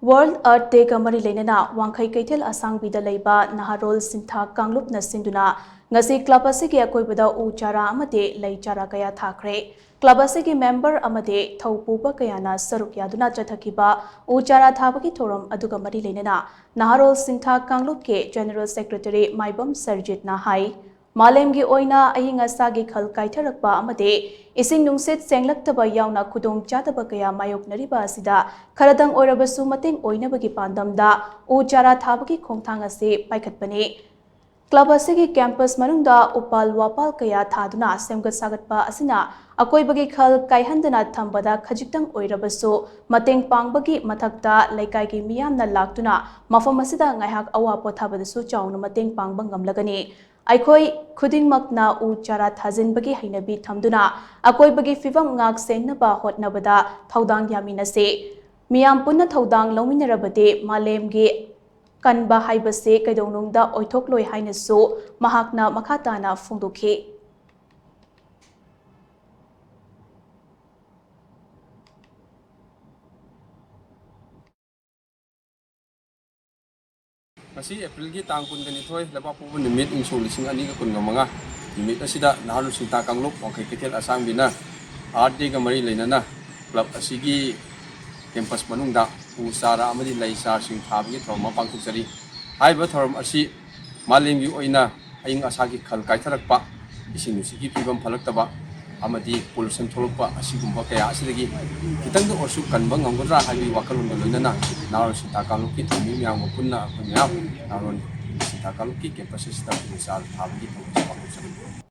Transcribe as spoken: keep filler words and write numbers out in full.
World Earth Day-ꯒ ꯃꯔꯤ ꯂꯩꯅꯅ ꯋꯥꯡꯈꯩ ꯀꯩꯊꯦꯜ ꯑꯁꯥꯡꯕꯤꯗ ꯂꯩꯕ ꯅꯍꯥꯔꯣꯜ ꯁꯤꯟꯊꯥ ꯀꯥꯡꯂꯨꯞꯅ ꯁꯤꯟꯗꯨꯅ ꯉꯁꯤ club ꯑꯁꯤꯒꯤ ꯑꯀꯣꯏꯕꯗ ꯎ ꯆꯥꯔꯥ ꯑꯃꯗꯤ ꯂꯩ ꯆꯥꯔꯥ ꯀꯌꯥ ꯊꯥꯈ꯭ꯔꯦ꯫ Club ꯑꯁꯤꯒꯤ member ꯑꯃꯗꯤ ꯊꯧꯄꯨꯕ ꯀꯌꯥꯅ ꯁꯔꯨꯛ ꯌꯥꯗꯨꯅ ꯆꯠꯊꯈꯤꯕ ꯎ ꯆꯥꯔꯥ ꯊꯥꯕꯒꯤ ꯊꯧꯔꯝ ꯑꯗꯨꯒ ꯃꯔꯤ ꯂꯩꯅꯅ ꯅꯍꯥꯔꯣꯜ ꯁꯤꯟꯊꯥ ꯀꯥꯡꯂꯨꯞꯀꯤ General Secretary ꯃꯥꯏꯕꯝ ꯁꯔꯖꯤꯠꯅ ꯍꯥꯏ, ꯃꯥꯂꯦꯝꯒꯤ ꯑꯣꯏꯅ ꯑꯏꯪ ꯑꯁꯥꯒꯤ ꯈꯜ ꯀꯥꯏꯊꯔꯛꯄ ꯑꯃꯗꯤ ꯏꯁꯤꯡ ꯅꯨꯡꯁꯤꯠ ꯁꯦꯡꯂꯛꯇꯕ ꯌꯥꯎꯅ ꯈꯨꯗꯣꯡ ꯆꯥꯗꯕ ꯀꯌꯥ ꯃꯥꯌꯣꯛꯅꯔꯤꯕ ꯑꯁꯤꯗ ꯈꯔꯗꯪ ꯑꯣꯏꯔꯕꯁꯨ ꯃꯇꯦꯡ ꯑꯣꯏꯅꯕꯒꯤ ꯄꯥꯟꯗꯝꯗ ꯎ ꯆꯥꯔꯥ ꯊꯥꯕꯒꯤ ꯈꯣꯡꯊꯥꯡ ꯑꯁꯤ ꯄꯥꯏꯈꯠꯄꯅꯤ꯫ Club ꯑꯁꯤꯒꯤ campus ꯃꯅꯨꯡꯗ ꯎꯄꯥꯜ ꯋꯥꯄꯥꯜ ꯀꯌꯥ ꯊꯥꯗꯨꯅ ꯁꯦꯝꯒꯠ ꯁꯥꯒꯠꯄ ꯑꯁꯤꯅ ꯑꯀꯣꯏꯕꯒꯤ ꯈꯜ ꯀꯥꯏꯍꯟꯗꯅ ꯊꯝꯕꯗ ꯈꯖꯤꯛꯇꯪ ꯑꯣꯏꯔꯕꯁꯨ ꯃꯇꯦꯡ ꯄꯥꯡꯕꯒꯤ ꯃꯊꯛꯇ ꯂꯩꯀꯥꯏꯒꯤ ꯃꯤꯌꯥꯝꯅ ꯂꯥꯛꯇꯨꯅ ꯃꯐꯝ ꯑꯁꯤꯗ ꯉꯥꯏꯍꯥꯛ ꯑꯋꯥ ꯄꯣꯊꯥꯕꯗꯁꯨ ꯆꯥꯎꯅ ꯃꯇꯦꯡ ꯄꯥꯡꯕ ꯉꯝꯂꯒꯅꯤ꯫ ꯑꯩꯈꯣꯏ ꯈꯨꯗꯤꯡꯃꯛꯅ ꯎ ꯆꯥꯔꯥ ꯊꯥꯖꯤꯟꯕꯒꯤ ꯍꯩꯅꯕꯤ ꯊꯝꯗꯨꯅ ꯑꯀꯣꯏꯕꯒꯤ ꯐꯤꯕꯝ ꯉꯥꯛ ꯁꯦꯟꯅꯕ ꯍꯣꯠꯅꯕꯗ ꯊꯧꯗꯥꯡ ꯌꯥꯃꯤꯟꯅꯁꯤ꯫ ꯃꯤꯌꯥꯝ ꯄꯨꯟꯅ ꯊꯧꯗꯥꯡ ꯂꯧꯃꯤꯟꯅꯔꯕꯗꯤ ꯃꯥꯂꯦꯝꯒꯤ ꯀꯟꯕ ꯍꯥꯏꯕꯁꯤ ꯀꯩꯗꯧꯅꯨꯡꯗ ꯑꯣꯏꯊꯣꯛꯂꯣꯏ ꯍꯥꯏꯅꯁꯨ ꯃꯍꯥꯛꯅ ꯃꯈꯥ ꯇꯥꯅ ꯐꯣꯡꯗꯣꯛꯈꯤ꯫ ꯉꯁꯤ April-ꯒꯤ ꯇꯥꯡ ꯀꯨꯟꯒ ꯅꯤꯊꯣꯏ, ꯂꯩꯕꯥꯛꯄꯣꯛꯄ ꯅꯨꯃꯤꯠ, ꯏꯪ ꯁꯣꯛ ꯂꯤꯁꯤꯡ ꯑꯅꯤꯒ ꯀꯨꯟꯒ ꯃꯉꯥ ꯅꯨꯃꯤꯠ ꯑꯁꯤꯗ ꯅꯍꯥꯔꯣꯜ ꯁꯤꯟꯊꯥ ꯀꯥꯡꯂꯨꯞ ꯋꯥꯡꯈꯩ ꯀꯩꯊꯦꯜ ꯑꯁꯥꯡꯕꯤꯅ Earth Day-ꯒ ꯃꯔꯤ ꯂꯩꯅꯅ club ꯑꯁꯤꯒꯤ campus ꯃꯅꯨꯡꯗ ꯎ ꯆꯥꯔꯥ ꯑꯃꯗꯤ ꯂꯩ ꯆꯥꯔꯥꯁꯤꯡ ꯊꯥꯕꯒꯤ ꯊꯧꯔꯝ ꯑꯃ ꯄꯥꯡꯊꯣꯛꯆꯔꯤ꯫ ꯍꯥꯏꯔꯤꯕ ꯊꯧꯔꯝ ꯑꯁꯤ ꯃꯥꯂꯦꯝꯒꯤ ꯑꯣꯏꯅ ꯑꯏꯪ ꯑꯁꯥꯒꯤ ꯈꯜ ꯀꯥꯏꯊꯔꯛꯄ, ꯏꯁꯤꯡ ꯅꯨꯡꯁꯤꯠꯀꯤ ꯐꯤꯕꯝ ꯐꯠꯂꯛꯇꯕ ꯑꯃꯗꯤ pollution ꯊꯣꯛꯂꯛꯄ ꯑꯁꯤꯒꯨꯝꯕ ꯀꯌꯥ ꯑꯁꯤꯗꯒꯤ ꯈꯤꯇꯪꯗ ꯑꯣꯏꯔꯁꯨ ꯀꯟꯕ ꯉꯝꯒꯗ꯭ꯔꯥ ꯍꯥꯏꯕꯒꯤ ꯋꯥꯈꯜꯂꯣꯟꯒ ꯂꯣꯏꯅꯅ ꯅꯍꯥꯔꯣꯜ ꯁꯤꯟꯊꯥ ꯀꯥꯡꯂꯨꯞꯀꯤ ꯊꯧꯃꯤ ꯃꯌꯥꯝꯒ ꯄꯨꯟꯅ ꯑꯩꯈꯣꯏ ꯃꯌꯥꯝ ꯅꯍꯥꯔꯣꯜ ꯁꯤꯟꯊꯥ ꯀꯥꯡꯂꯨꯞꯀꯤ campus ꯑꯁꯤꯗ ꯎ ꯆꯥꯔꯥ ꯊꯥꯕꯒꯤ ꯊꯧꯔꯝ ꯑꯁꯤ ꯄꯥꯡꯊꯣꯛꯆꯔꯤ꯫